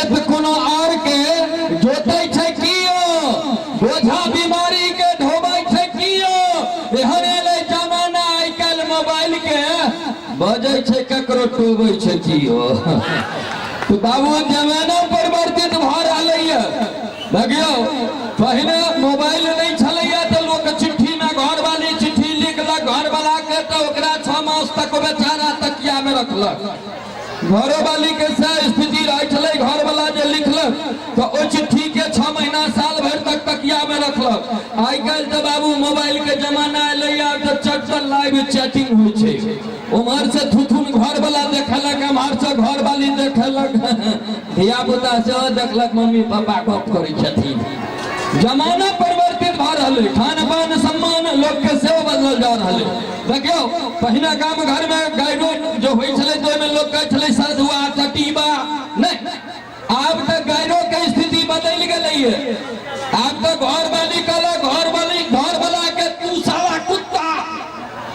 खेत कोनो और के जोतै छै कियो, बोझा बीमारी के ढोबै छै कियो। एहन एलै जमाना आइ काल्हि मोबाइल के, बजै छै ककरो टोबै छै कियो। तऽ बाबू जमाना परिवर्तित भऽ रहलैए। देखियौ, पहिने मोबाइल नहि छलैए तऽ लोक चिट्ठीमे घरवाली चिट्ठी लिखलक घरवलाके, तऽ ओकरा 6 मास तक बेचारा तकियामे रखलक। घरोवालीके सएह स्थिति रहै छलै, घरवला जे लिखलक तऽ ओहि चिट्ठीके 6 महीना साल भरि तक तकियामे रखलक। आइ काल्हि तऽ बाबू मोबाइलके जमाना एलैए, आब तऽ चट लाइव चैटिंग होइ छै। उम्हर से थुथुन घरवला देखलक, एम्हर से घरवाली देखलक, धिया पुता सेहो देखलक मम्मी पापा गप करै छथिन। जमाना परिवर्तित भऽ रहलै, खान पान सम्मान लोकके सेहो बदलल जा रहलै। देखियौ, पहिने गाम घरमे गाइडो जे होइ छलै तऽ ओहिमे लोक कहै छलै सधुआ चटीबा, नहि, आब तऽ गाइडो के स्थिति बदलि गेलैए। आब तऽ घरवाली कहलक घरवाली घरवला के तू साला कुत्ता,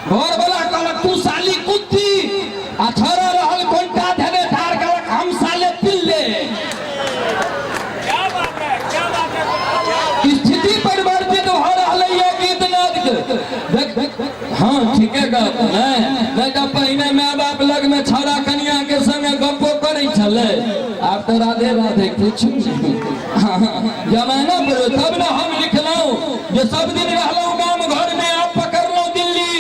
घरवला कहलक तू साली कुत्ती, आ छोड़ा रहल कोनटा धने ठार कहलक हम साले पिल्ले। क्या बात है, क्या बात है। स्थिति परिवर्तित भऽ रहलैए गीत नाद के। देख, हाँ ठीके गप, नहि नहि तऽ पहिने माय बाप लग में छौड़ा कनिया के संगे गप्पो करै छलै, आब तऽ राधे राधे किछु नहि। जमाना पर तब ने हम लिखलहुँ जे सब दिन रहलहुँ गाम घर में, आब पकड़लहुँ दिल्ली,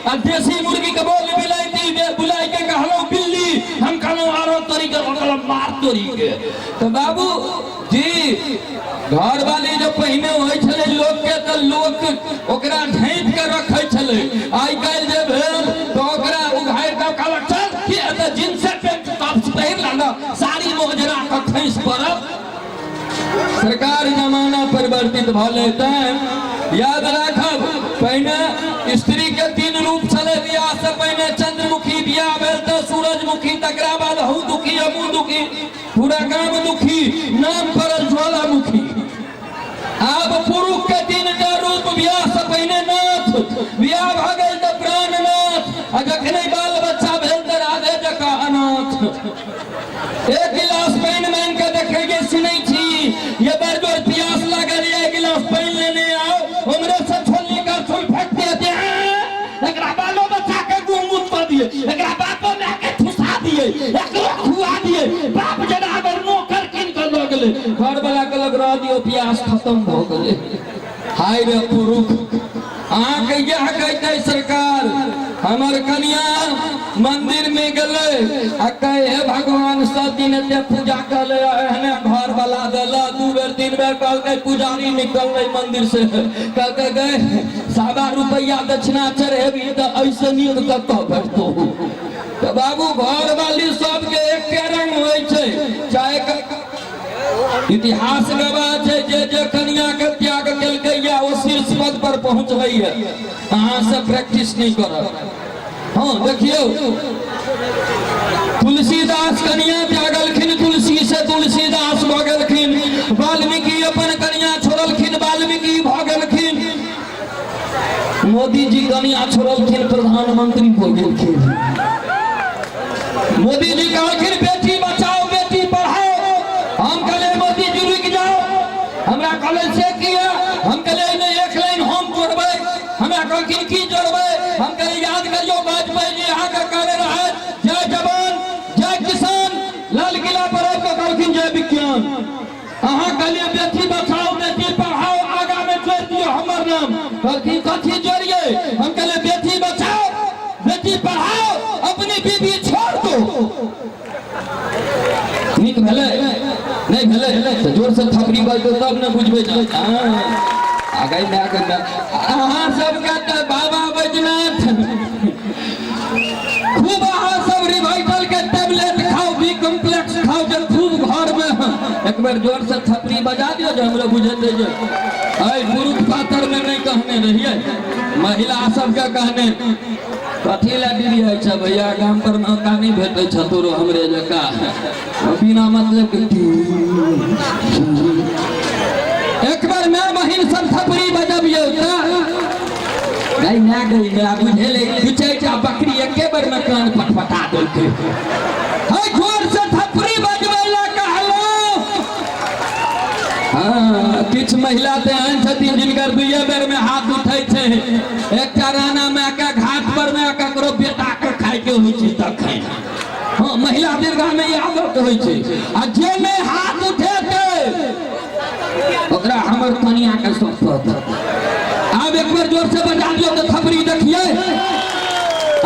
आ देसी मुर्गी के बोल बिलायती बुलाय के कहलहुँ बिल्ली, हम कहलहुँ आरो तोरी के, कहलहुँ मार तोरी के। तऽ बाबू जी घरवाली जो पहिने होइ छलै लोकके तऽ लोक ओकरा झाँपि के रखै छलै, आइ काल्हि जे भेल तऽ ओकरा उघारि कऽ कहलक चल की हेतै, जींसे पैंट टॉप्स पहिर ला ने, साड़ी मोजरा कऽ खसि पड़ब। सरकार जमाना परिवर्तित भऽ तैं याद राखब, पहिने स्त्री के 3 रूप छलै बियाह से पहिने, चंद्रमुखी बियाह भेल तऽ सूरजमुखी, तकरा बाद हूँ दुखी हमहूँ दुखी, पूरा गाम दुखी, नाम पड़ल ज्वालामुखी। आब पुरुष के 3 रूप, बियाह से पहिने नाथ, बियाह भऽ गेल तऽ प्राणनाथ, आ जखने बाल बच्चा भेल तऽ राधे जकाँ अनाथ। एक गिलास पानि मांगि के देखै सुनै छी ये बड़ जोर प्यास लागल, एक गिलास पानि लेने आओ, उम्हरे से छोलनी का छुल फेंक दिए, एकरा बालो बच्चा के गुम गुम कऽ दिए, एकरा बापो माय के ठुसा दिए, एकरो खुआ दिए, बाप जेना अगर नौकर कीन कऽ लऽ गेलै। घरवला कहलक रह दियौ, प्यास खत्म भऽ गेलै। हाय रे पुरुष, अहाँके इएह कहतै सरकार, हमर कनिया मंदिर में गेलै आ कहे हे भगवान सब दिन एते पूजा कले, एहने घर वाला देला, 2 बेर 3 बेर कहलकै पुजारी निकललै मंदिर से, कहलकै गए 1.25 रुपैआ दक्षिणा चढ़ेबी तऽ ऐसे नीक कतऽ भेटतौ। तऽ बाबू घर वाली सबके एके रंग होइ छै, चाहे इतिहास गवाह छै जे जे कनिया के त्याग केलकै या ओ शीर्ष पद पर पहुँचलै है। अहाँ सब प्रैक्टिस नहीं करब। हाँ देखियौ, तुलसीदास कनिया त्यागलखिन, तुलसी से तुलसीदास भऽ गेलखिन। वाल्मीकि अपन कनिया छोड़लखिन, वाल्मीकि भऽ गेलखिन। मोदी जी कनिया छोड़लखिन, प्रधानमंत्री भऽ गेलखिन। मोदी जी कहलखिन बेटी बचाओ बेटी पढ़ाओ। हम कहलियै मोदी जी रुकि जाओ, हमरा कहलै से किया? हम कहलियै एहिमे 1 लाइन हम जोड़बै। हमरा कहलखिन की जोड़बै? हम कहलियै याद करियौ वाजपेयी जी अहाँके कहने रहै जय जवान जय किसान, लाल किला पर आबि कऽ कहलखिन जय विज्ञान। अहाँ कहलियै बेटी बचाओ बेटी पढ़ाओ, आगा में जोड़ि दियौ हमर नाम। कहलखिन कथी जोड़ियै? हम कहलियै बेटी बचाओ बेटी पढ़ाओ, अपनी बीबी छोड़ दो। नीक भेलै नहि भेलै तऽ जोर से थपड़ी बजतौ तब ने बुझबै। आगे माय के अहाँ सबके तऽ बाबा बैजनाथ खूब अहाँ सब रिवाइटल के टेबलेट खाओ, बी कॉम्प्लेक्स खाओ, जे खूब घर में एक बेर जोर से थपड़ी बजा दियो जे हमरो बुझेतै जे ऐ पुरुष पातर में नहीं कहने रहियै, महिला सबके कहने। कथी लए दीदी होइ छै भैया, गाम पर मौका नहीं भेटै छ तोरो हमरे जकाँ बिना मतलब के। एक बार माय बहिन सब थपड़ी बजबियौ तऽ गई माय गई माय बुझेलै, 2-4 बकरी एके बेर में कान पटपटा देलकै। है जोर से थपड़ी बजबै लए कहलहुँ। महिला तऽ एहन छथिन जिनकर दुइये बेर में हाथ उठै छै। एकटा राना माय के घाट पर में ककरो बेटा के खाय के होइ छै तखन। हाँ, महिला दीर्घा में ई आदत होइ छै। आ जे नहि हाथ उठेतै ओकरा हमर कनिया के शपथ। आब एक बेर जोर से बजा दियौ तऽ थपड़ी देखियै।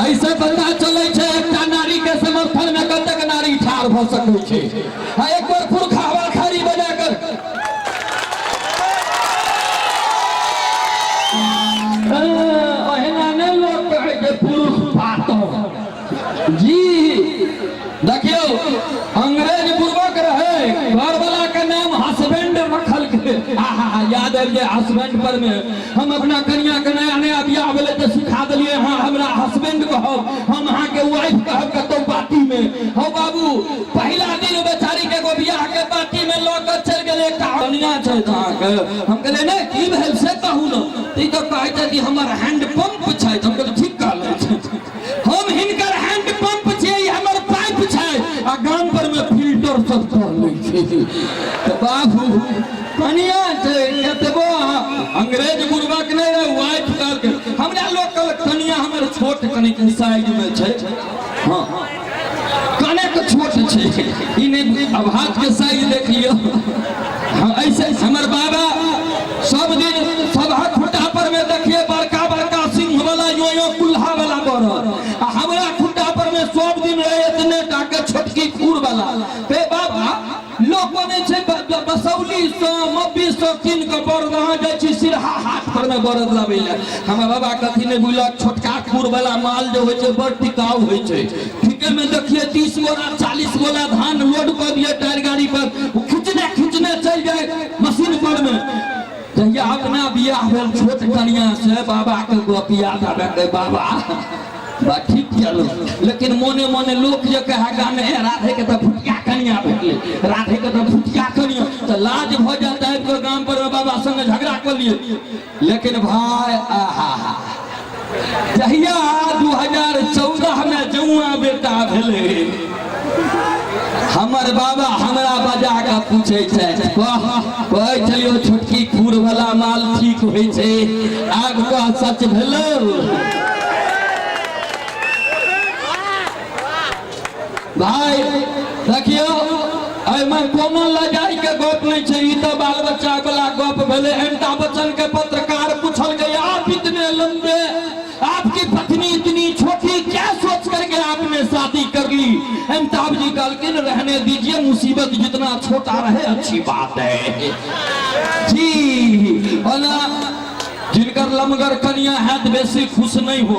ऐसे पता चलै छै एकटा नारी के समर्थन में कतेक नारी ठाढ़ भऽ सकै छै। आ एक बेर पुरखा हवा खारी बजा कर अहिना नहि लोक कहै छै पुरुष पातर। जी देखियौ, अंग्रेज पूर्वक रहे, घरवाला के नाम हसबैंड रखलकै। आहा, याद आबि जाय हसबैंड पर में हम अपना कनिया के नया नया बियाह भेलै तऽ सिखा देलियै, अहाँ हमरा हसबैंड कहब, हम अहाँके वाइफ कहब कतौ पार्टी में। हौ बाबू, पहिला दिन बेचारी के एगो बियाह के पार्टी में लऽ कऽ चलि गेलै। एकटा कनिया छै अहाँके। हम कहलियै नहि की भेल से कहू ने। तऽ ई तऽ कहै छै कि हमर हैंड पंप छै। हम कहलियै ठीक कहलै, हम हिनकर हैंड पंप छियै, ई हमर पाइप छै, आ गाम पर में फिल्टर सब कऽ लै छै। तऽ बाबू कनिया छै कतबो अंग्रेज बुड़बक नहि रहै, वाइफ कहलकै। हमरा लोक कहलक कनिया हमर छोट कनिक साइज में छै। हाँ, कनेक छोट छै, ई नहि अब हाथ के साइज देख लियौ। हाँ, ऐसे हमर बाबा सब दिन सबहक खुट्टा पर में देखिए बड़का बड़का सिंह वाला यो यो कुल्हा वाला बरद, आ हमरा खुट्टा पर में सब दिन रहे इतने टा के छोटकी खूर वाला। ते बाबा लोक बनै छै बसौली सँ मब्बी सँ कीन कऽ बरद, अहाँ जाइ छी सिरहा हाट पर में बरद लाबै लए। हमर बाबा कथी नहि बुझलक, छोटका खूर वाला माल जे होइ छै बड़ टिकाउ होइ छै। ठीके में देखिए 30 बोरा 40 बोरा धान लोड कऽ दिए टायर गाड़ी पर, ओ खिचने खिचने चलि जाय मशीन पर में। जहिया अपना बियाह भेल छोट कनिया से बाबा के गप याद आबे के बाबा बा ठीक चलो, लेकिन मोने मोने लोक जे कहे गामे हे राधे के तऽ फुटिया कनिया भेटलै, राधे के तऽ फुटिया कनिया, तऽ लाज भऽ जायत आबि कऽ गाम पर बाबा संगे झगड़ा कऽ लिए। लेकिन भाय आहा हा, जहिया 2014 में जौआ बेटा भेलै, हमर बाबा हमरा बजा कऽ पूछै छै, कहै छलियौ छोटकी खूर वाला माल ठीक होइ छै, आब कह सच भेलौ? भाय देखियौ, एहिमे कोनो लजाई के गप नहि छै, ई तऽ बाल बच्चा वाला गप भेलै। अमिताभ बच्चन के पत्रकार पूछलकै, आप इतने लंबे, आपकी पत्नी इतनी छोटी, क्या सोच करके आपने शादी कर ली? अमिताभ जी कहलखिन रहने दीजिए, मुसीबत जितना छोटा रहे अच्छी बात है। जी ओना जिनकर लमगर कनिया हैत बेसी खुश नहीं हो।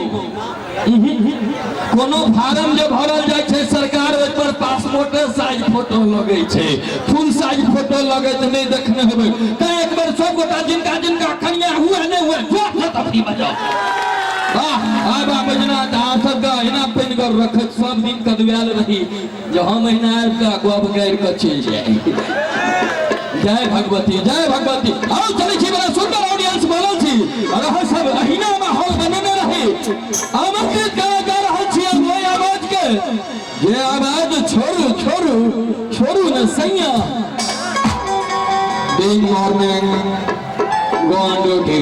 कोनो फार्म जे भरल जाइ छै सरकार ओहि पर पासपोर्ट साइज फोटो लगै छै, फुल साइज फोटो लगै तऽ नहि देखने हेबै। तैं एक बेर सब गोटा जिनका जिनका कनिया हुए नहि हुए जोर से थपड़ी बजाउ। वाह, आय बा बैजनाथ, अहाँ सबके अहिना पानिगर रखैत सब दिन कदुआयल रही जे हम अहिना आबि कऽ गप गारि कऽ चलि जाइ। जय भगवती, जय भगवती। आओ चलै छी, बड़ा सुंदर ऑडियंस बनल छी और अहाँ सब अहिना माहौल बनेने रही। आमंत्रित करय जा रहल छी ओहि आवाज के जे आवाज छोड़ू छोड़ू छोड़ू न सैया। Big morning, go on duty.